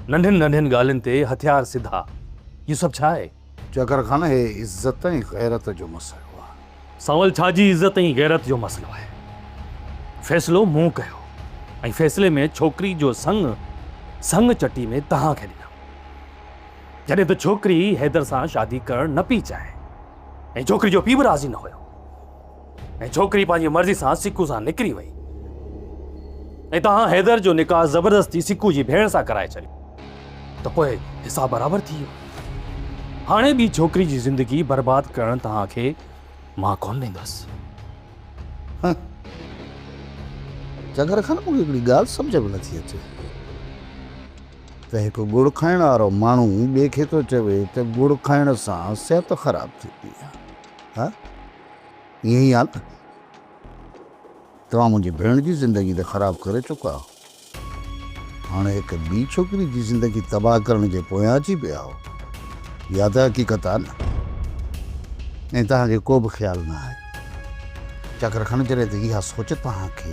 ننڍين ننڍين ڳالهين تي هٿيار سڌا، اهو سڀ ڇا آهي؟ چاڪر خان، هي عزت ۽ غيرت جو مسئلو آهي. سانول، ڇا جي عزت ۽ غيرت جو مسئلو آهي؟ فيصلو مون ڪيو ۽ فيصلي ۾ ڇوڪري جو سڱ سڱ چٽي ۾ توهان کي ڏنم. جڏهن ته ڇوڪري حيدر سان شادي ڪرڻ نه پئي چاهي ۽ ڇوڪري جو پيء به راضي نه هيو ۽ ڇوڪري پنهنجي مرضي سان سڪو سان نڪري وئي ۽ توهان حيدر جو نڪاح زبردستي سڪو جي ڀيڻ سان ڪرائي ڇڏيو ته پوء حساب برابر ٿي ويو. هاڻي ٻي ڇوڪري جي زندگي برباد ڪرڻ توهان کي مان ڪونه ڏيندس. جگر خان مون کي هڪڙي ڳالهه سمجهه ۾ نٿي اچي. ته هڪ ڳڙ کائڻ وارو ماڻهو ٻئي کي ٿو چوي ته ڳڙ کائڻ سان صحت خراب ٿيندي آهي. ها ائين ئي آهي نه؟ توهان منهنجي ڀيڻ جي زندگي ته خراب ڪري چڪا آهيو. هاڻي هڪ ٻي ڇوڪري جي زندگي تباهه ڪرڻ جي پويان اچي پيا آهيو. اها ته حقيقت آهي نه؟ ۽ توهان کي ڪو به خيال نه آهي. چاڪر خان جڏهن ته اها سوچ توهان کي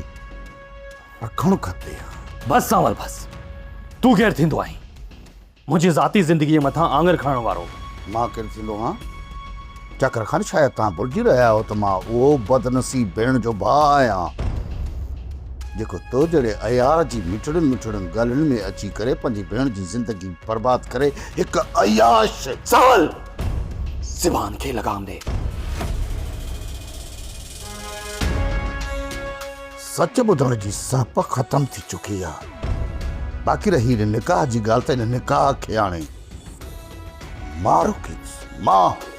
رکڻ کپي ها. بس سانول بس. تون ڪير ٿيندو آهين منهنجي ذاتي زندگيء مٿان آڱر کڻڻ وارو؟ مان ڪير ٿيندو هان؟ چاڪر خان شايد توهان ڀلجي رهيا آهيو ته مان اهو بدنصيب ڀيڻ جو ڀاء آهيان جيڪو تو جهڙي عيار جي مٺڙين مٺڙين ڳالهين ۾ اچي ڪري پنهنجي ڀيڻ جي زندگي برباد ڪري هڪ عياش. سانول! زبان کي لگام ڏي. سچ ٻڌڻ جي سهپ ختم ٿي چڪي آ. باقي رهي هن نڪاح جي ڳالهه ته هن نڪاح کي هاڻي مان روڪيندس، مان.